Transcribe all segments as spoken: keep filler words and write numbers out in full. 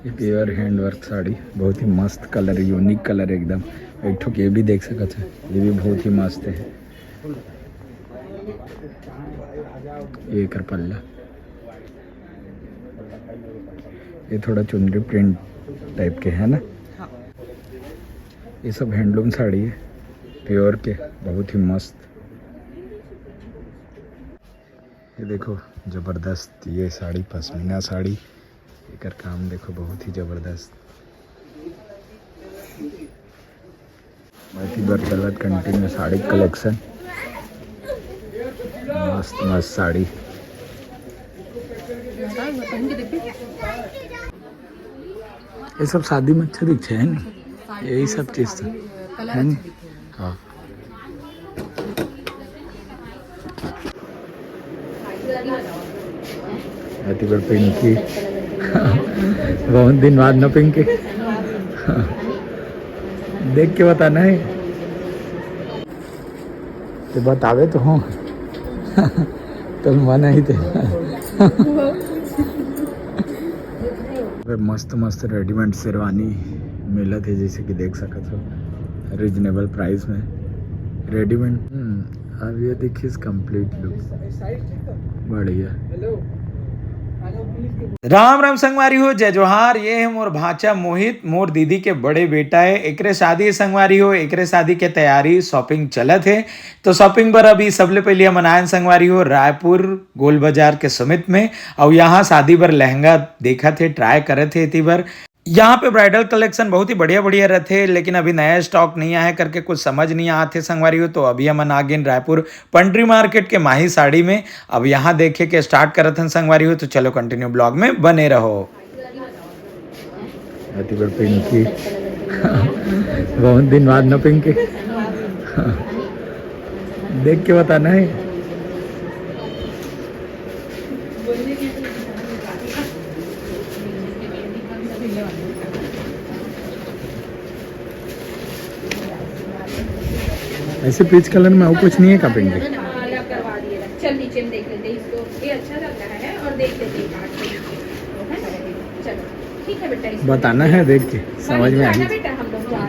ये pure hand work sari, बहुत ही मस्त कलर, यूनिक कलर एकदम। एक ठो ये भी देख सकत है, ये भी बहुत ही मस्त है। ये एकर पल्ला, ये थोड़ा चुनरी प्रिंट टाइप के है ना। हाँ। ये सब हैंडलूम साड़ी है, प्योर के, बहुत ही मस्त। ये देखो, जबरदस्त ये साड़ी, पश्मीना साड़ी, एकर काम देखो, बहुत ही जबरदस्त। बाकी बरतलत कंटिन्यू साड़ी कलेक्शन, मस्त मस्त साड़ी। ये सब शादी में अच्छा दिखते है ना, यही सब चीज तो है ना। हाँ। Happy birthday Pinki. बहुत दिन बाद ना पिंकी। देख के बताना है। तो बतावे तो हूँ। तो मन ही थे। अबे मस्त मस्त रेडीमेड शेरवानी मिलत हे, जैसे कि देख सकत हो, रीजनेबल प्राइस में रेडीमेड। हम्म, अब ये देखिए complete look, बढ़िया। राम राम संगवारी हो, जय जोहार। ये है मोर भांचा मोहित, मोर दीदी के बड़े बेटा है। एकरे शादी है संगवारी हो, एकरे शादी के तैयारी, शॉपिंग चलत है। तो शॉपिंग बर अभी सबले पहले हमन आयन संगवारी हो रायपुर गोल बाजार के समित में, और यहाँ शादी बर लहंगा देखत हे, ट्राई करत हे एती बर। यहाँ पे ब्राइडल कलेक्शन बहुत ही बढ़िया बढ़िया रहते, लेकिन अभी नया स्टॉक नहीं आया करके कुछ समझ नहीं आते संगवारी हो। तो अभी हमन आ गेन रायपुर पंडरी मार्केट के माही साड़ी में। अब यहाँ देखे के स्टार्ट करत हन संगवारी हो, तो चलो कंटिन्यू ब्लॉग में बने रहो। Happy birthday Pinki. बहुत दिन बाद ना पिंकी। देख के बताना है। ऐसे पीच कलर में और कुछ नहीं है का पिंकी? चल नीचे में देख लेते हैं इसको, ये अच्छा लग रहा है और देख लेते हैं काट के। है ना? चलो, ठीक है बेटा, इसको बताना है देख के, समझ में आ गई।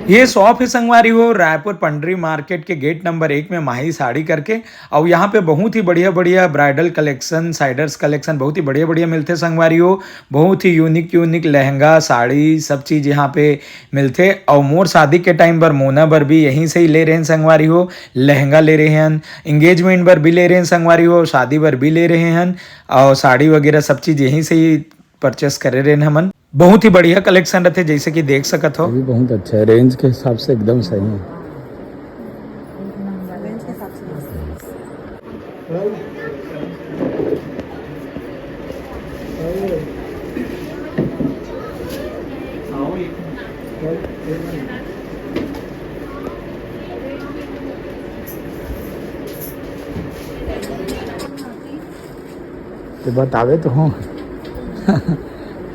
ये शॉप है संगवारी हो रायपुर पंडरी मार्केट के गेट नंबर एक में माही साड़ी करके। और यहाँ पे बहुत ही बढ़िया बढ़िया ब्राइडल कलेक्शन, साइडर्स कलेक्शन बहुत ही बढ़िया बढ़िया मिलते संगवारी हो। बहुत ही यूनिक यूनिक लहंगा, साड़ी, सब चीज़ यहाँ पे मिलते। और मोर शादी के टाइम बर मोना बर भी यहीं से ही ले रहे हैं संगवारी हो। लहंगा ले रहे हैं, एंगेजमेंट बर भी ले रहे हैं संगवारी हो, शादी बर भी ले रहे हैं। और साड़ी वगैरह सब चीज़ यहीं से ही परचेस करे रहे हमन। बहुत ही बढ़िया कलेक्शन रहते, जैसे कि देख सकत हो। ये भी बहुत अच्छा है, रेंज के हिसाब से एकदम सही है। तो बतावे तो हूँ।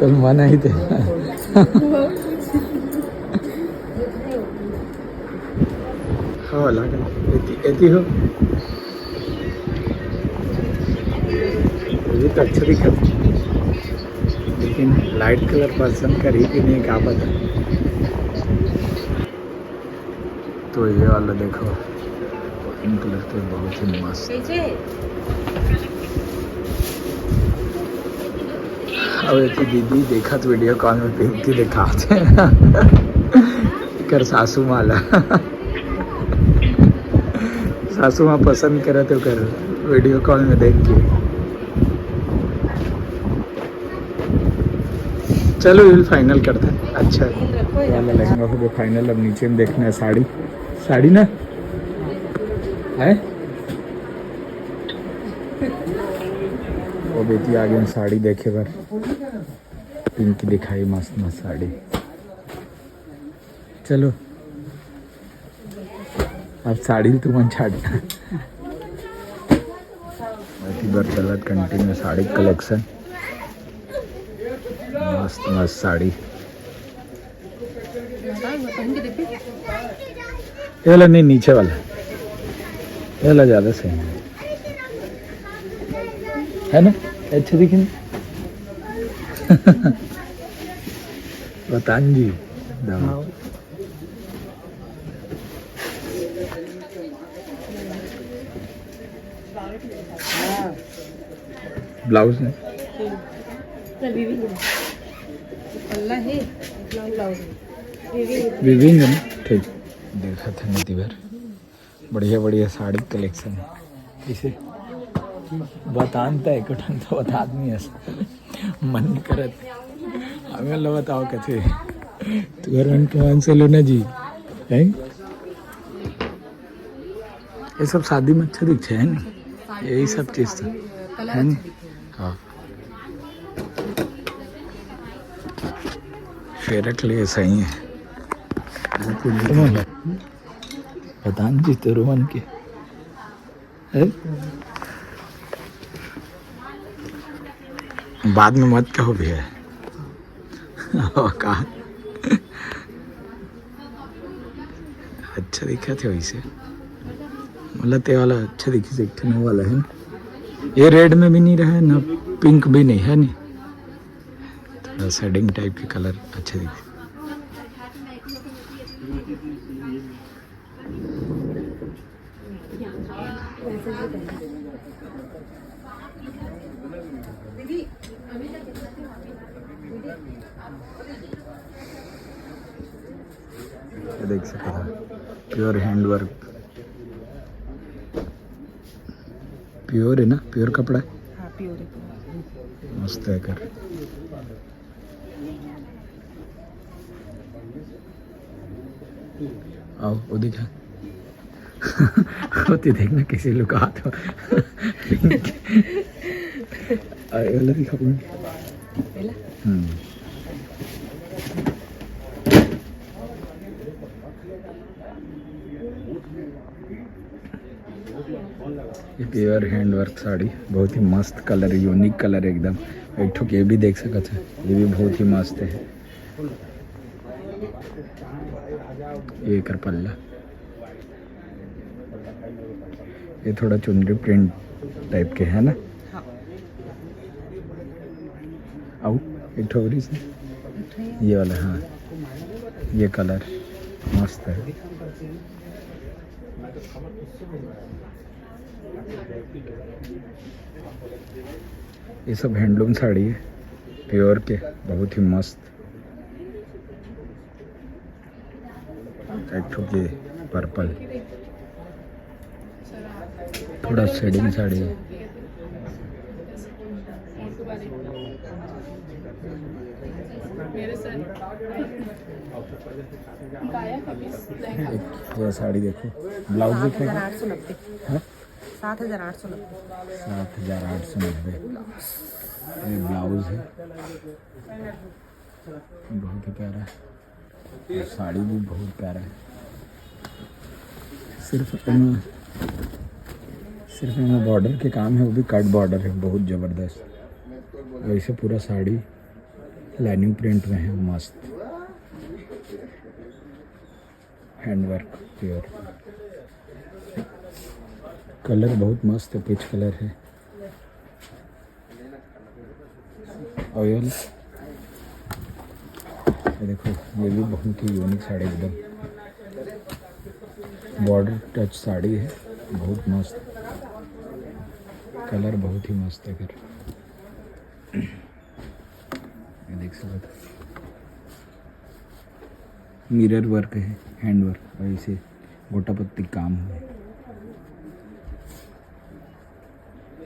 तो मन ही थे। हाँ, लागल। एती, एती हो। ये तो अच्छा दिखत, लेकिन लाइट कलर पसंद करी कि नहीं, का पता। तो ये वाला देखो, पिंक कलर के, बहुत ही मस्त। अब एक दीदी देखत वीडियो कॉल में पिंकी दिखात हे। कर सासू माँ ला। सासू माँ पसंद करत हे ओकर वीडियो कॉल में देख के। चलो, ये फाइनल करते हैं। अच्छा है। ये वाला लहंगा हो गया फाइनल। अब नीचे में देखना है साड़ी, साड़ी ना है। वो बेटी आ गई साड़ी देखे बर, पिंक दिखाई मस्त मस्त साड़ी। चलो, अब साड़ी तुमन छाट। अति बरतलत कंटिन्यू साड़ी कलेक्शन, मस्त मस्त साड़ी। ये वाला नहीं, नीचे वाला, ये वाला ज्यादा सही है, है ना? अच्छे दिखे ना? बतान जी, दाम। ब्लाउज ने? पल्ला है, ब्लाउज है। विविंग है ना? ठीक। देखा था नीति भर। बढ़िया, बढ़िया साड़ी कलेक्शन है। इसे बतान त एको ठन तो बतात नहीं है। मन नहीं करत। हमें लो बताओ कथे। तुहर मन के मान से लो ना जी। हैं? ये सब शादी में अच्छा दिखे है ना? यही सब चीज तो है ना? हाँ। फेरक ले सही है। बतान जी तो रोहन के। हैं? बाद में मत कहो भैया। का? अच्छा दिखा थे वैसे। मतलब ते वाला अच्छा दिखी से, एक ठन वो वाला है। ये रेड में भी नहीं रहा है, ना पिंक भी नहीं है, नहीं। थोड़ा शेडिंग टाइप के कलर अच्छे दिखे। ये देख सकते हैं, प्योर हैंड वर्क, प्योर है ना, प्योर कपड़ा है। हाँ, प्योर है, प्योर। मस्त है कर। आओ, वो दिखा। होती देखना कैसे लुका तो। अरे, वाला दिखा पूरा। हम्म। ये प्योर हैंड वर्क साड़ी, बहुत ही मस्त कलर, यूनिक कलर एकदम। एक ठो ये भी देख सकत है, ये भी बहुत ही मस्त है। ये एकर पल्ला, ये थोड़ा चुनरी प्रिंट टाइप के है ना? हाँ। आओ, एक ठो और इसमें। ये वाला, हाँ, ये कलर मस्त है। ये सब हैंडलूम साड़ी है, प्योर के, बहुत ही मस्त। एक ठो के पर्पल, थोड़ा शेडिंग साड़ी है। एक ये साड़ी देखो, ब्लाउज देखो। सात हज़ार आठ सौ नब्बे। हाँ? सात हज़ार आठ सौ नब्बे। सात हज़ार आठ सौ नब्बे। ये ब्लाउज है, बहुत ही प्यारा है। और साड़ी भी बहुत प्यारा है। सिर्फ एमा, सिर्फ एमा बॉर्डर के काम है, वो भी कट बॉर्डर है, बहुत जबरदस्त। वैसे पूरा साड़ी लाइनिंग प्रिंट में है, मस्त हैंड वर्क प्योर। कलर बहुत मस्त है, पीच कलर है। और ये वाला, ये देखो, ये भी बहुत ही यूनिक साड़ी एकदम, बॉर्डर टच साड़ी है, बहुत मस्त, कलर बहुत ही मस्त है। फिर ये देख सकते हो, मिरर वर्क है, हैंड वर्क, और इसे गोटा पत्ती काम है।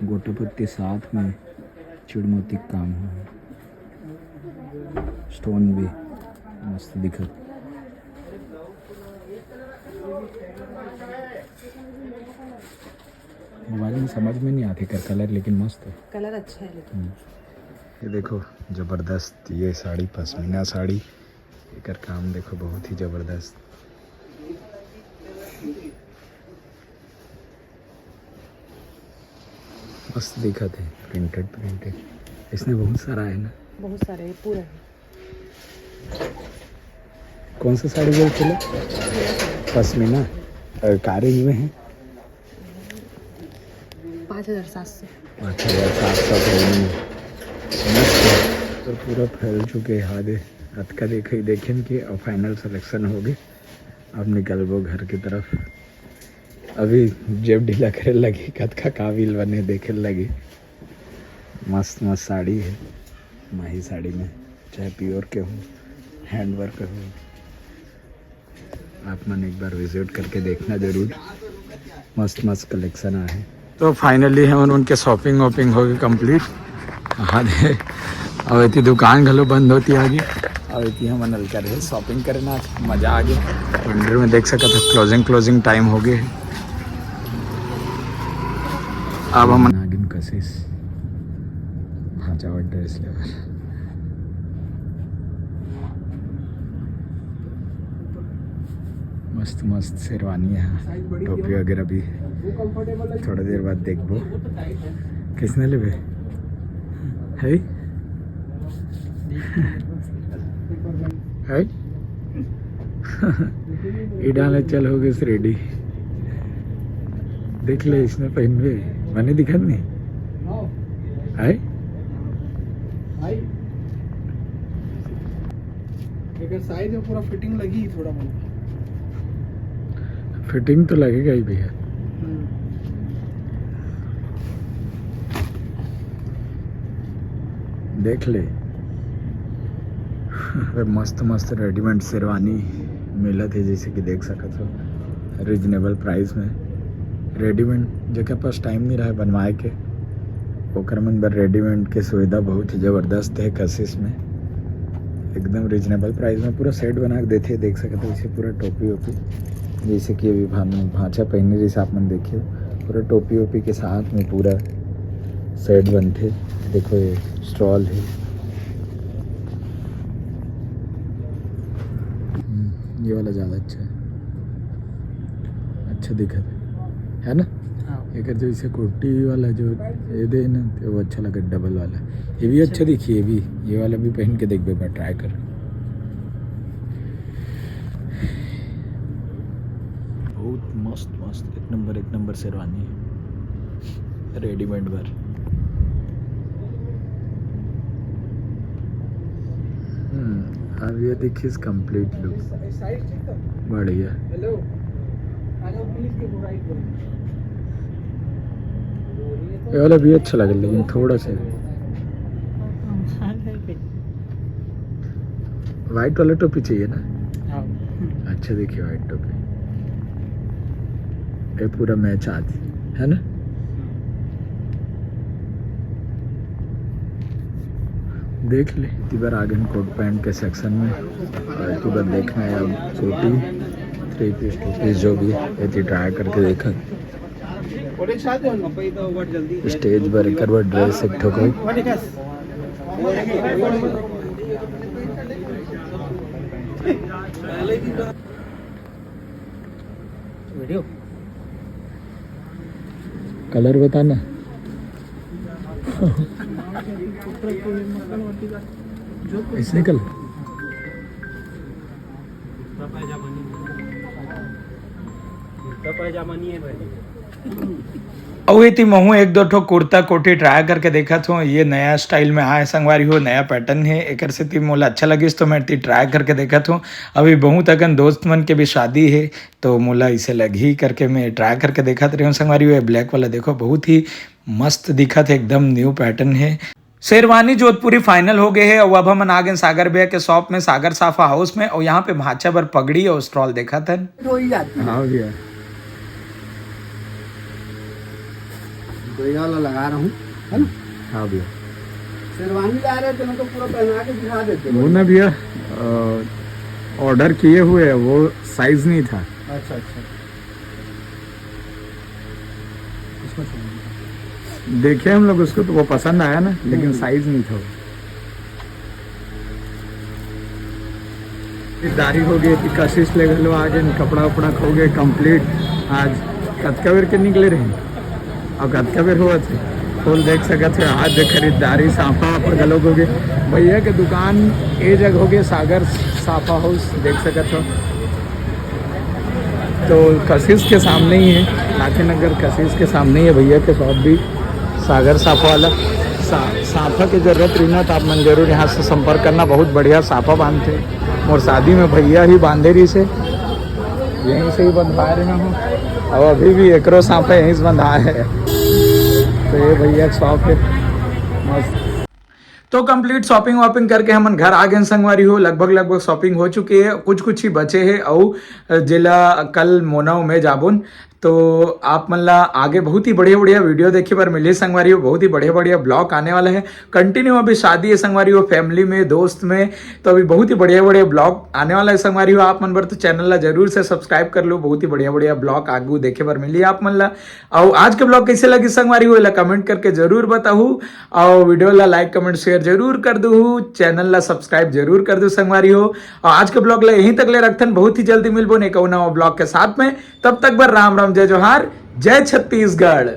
गोटापत्ती साथ में चिड़मोती के काम हो, स्टोन भी मस्त दिखत। मोबाइल में समझ में नहीं आते कर कलर, लेकिन मस्त है। कलर अच्छा है लेकिन। हम्म। ये देखो, जबरदस्त, ये साड़ी, पश्मीना साड़ी, एकर काम देखो, बहुत ही जबरदस्त। मस्त दिखत हे, प्रिंटेड प्रिंटेड। इसमें बहुत सारा है ना? बहुत सारे, ये पूरा है। कौन सा साड़ी बोल चले? पश्मीना। अ, का रेंज में है? पाँच हज़ार सात सौ। पाँच हज़ार सात सौ का रेंज में। मस्त है। तो पूरा फैल चुके हैं आधे। अतका देखई देखेन के अब final selection होगे। अब निकलबो घर के तरफ। अभी जेब ढीला करे लगी, कतका का बिल बने देखे लगी। मस्त मस्त साड़ी हे, माही साड़ी में, चाहे pure के हो, hand work हो, आप मन एक बार visit करके देखना जरूर, मस्त मस्त collection आहे। तो finally हमन उनके shopping वॉपिंग होगे complete। हाँ दे, अब एती दुकान घलो बंद होती आगे। अब एती हमन अलकर हे shopping करना, मजा आगे। मंदिर में देख सकत हो closing closing time होगे। अब हमन आगिन कशिश भांचा बर dress लेबर। मस्त मस्त शेरवानी हे, टोपी वगैरह भी। थोड़ा देर बाद देखबो। किसने लेबे? है? है? ई डाले चल होगे ready। देख ले, इसने पहनबे, मने दिखत नहीं। है? एकर size में पूरा fitting लगी थोड़ा बहुत। Fitting तो लगेगा ही भैया। हम्म। देख ले। अरे मस्त मस्त readymade शेरवानी मिलत हे, जैसे कि देख सकत हो reasonable price में। Readymade जेकर पास time नहीं रहे बनवाए के, ओकर मन बर readymade के सुविधा बहुत ही जबरदस्त हे कशिश में। एकदम reasonable price में पूरा set बना के देथे, देख सकत हो। इसे पूरा टोपी वोपी, जैसे कि अभी भान-, भांचा पहने रहिस, आप मन देखे हो, पूरा टोपी वोपी के साथ में पूरा set बनथे। देखो ये shawl हे। हम्म, ये वाला ज़्यादा अच्छा है, अच्छा दिखत है, है ना? हाँ। एकर जैसे कुर्ती वाला जो ये दे ना, तो वो अच्छा लगे, double वाला। ये भी अच्छा अच्छा दिखी, ये भी, ये वाला भी पहन के देखबे, मैं try कर। बहुत मस्त मस्त, एक नंबर, एक नंबर शेरवानी है, readymade बर। हम्म, अब ये देखिए complete look, बढ़िया। ये वाला भी अच्छा लगे, लेकिन थोड़ा सा white वाला टोपी चाहिए ना? हाँ। अच्छा, देखिए white टोपी, ये पूरा match आती है ना? देख ले, इती बार आ गए coat pant के section में, और इती बार देखना है अब kurti, three piece, two piece जो भी है, इती try करके देखा। Stage बर एकर बर dress एक ठो कोई। Video। Colour बताना। इसने कल कुर्ता पायजामा नहीं है भाई। अउ एती महू एक दो ठो कुर्ता कोटी try करके देखत हों। ये नया style में आए संगवारी हो, नया pattern है, एकर सेती मोला अच्छा लगिस तो मैं एती try करके देखत हों। अभी बहुत अकन दोस्त मन के भी शादी है तो मोला इसे लगही करके मैं try करके देखत रहे हों संगवारी हो। ये black वाला देखो, बहुत ही मस्त दिखत है, एकदम new pattern है। शेरवानी जोधपुरी final हो गए है। अउ अब हमन आ गए सागर भैया के shop में, सागर साफा house में, अउ यहाँ पे भांचा बर पगड़ी अउ shawl देखत हन। हो ही जाती है। हाँ भैया। बढ़िया वाला लगा रहा हूँ, है ना? हाँ भैया। शेरवानी ला रहे थे ना, तो पूरा पहना के दिखा देते। वो ना भैया, अ, order किए हुए है, वो size नहीं था। अच्छा, अच्छा। इसको छोड़ दो। देखे हम लोग उसको, तो वो पसंद आया ना, लेकिन हम्म। Size नहीं था वो। खरीदारी हो गई थी, कशिश ले घलो आ गए, कपड़ा उपड़ा खो गए complete। आज कतका बेर के निकले रहे, अब कतका बेर हुआ थे, फुल देख सकत हो। आज खरीदारी साफा वाफा घलो हो गए। भैया के दुकान ए जगह हो गए, सागर साफा house देख सकत हो। तो कशिश के सामने ही है, लाखन नगर कशिश के सामने ही है भैया के shop भी, सागर साफा वाला। सा-, साफा के जरूरत रही ना, तो आप मन जरूर यहाँ से संपर्क करना। बहुत बढ़िया साफा बांधते। मोर शादी में भैया ही बांधे रही से, यहीं से ही बंधवा रहे हूँ। और अभी भी एकरो साफा यहीं से बंधा है। तो ये भैया के शॉप है, मस्त। तो कंप्लीट शॉपिंग वॉपिंग करके हमन घर आ गए संगवारी हो। लगभग लगभग शॉपिंग हो चुके है, कुछ कुछ ही बचे है। अउ जेला कल मोना में जाबोन, तो आप मन ला आगे बहुत ही बढ़िया बढ़िया वीडियो देखे बर मिलही संगवारी हो। बहुत ही बढ़िया बढ़िया ब्लॉग आने वाला है। कंटिन्यू अभी शादी है संगवारी हो, फैमिली में, दोस्त में, तो अभी बहुत ही बढ़िया बढ़िया ब्लॉग आने वाला है संगवारी हो आप मन बर। तो चैनल ला जरूर से सब्सक्राइब कर लो, बहुत ही बढ़िया बढ़िया ब्लॉग आगू देखे बर मिलही आप मन ला। अउ आज के ब्लॉग कैसे लगी संगवारी हो, एला कमेंट करके जरूर बताहू। अउ वीडियो ला लाइक, कमेंट, शेयर जरूर कर दूहू। चैनल ला सब्सक्राइब जरूर कर दू संगवारी हो। अउ आज के ब्लॉग ला यहीं तक ले रखथन, बहुत ही जल्दी मिलबो एक अउ नवा ब्लॉग के साथ में। तब तक बर राम राम, जय जोहार, जय छत्तीसगढ़।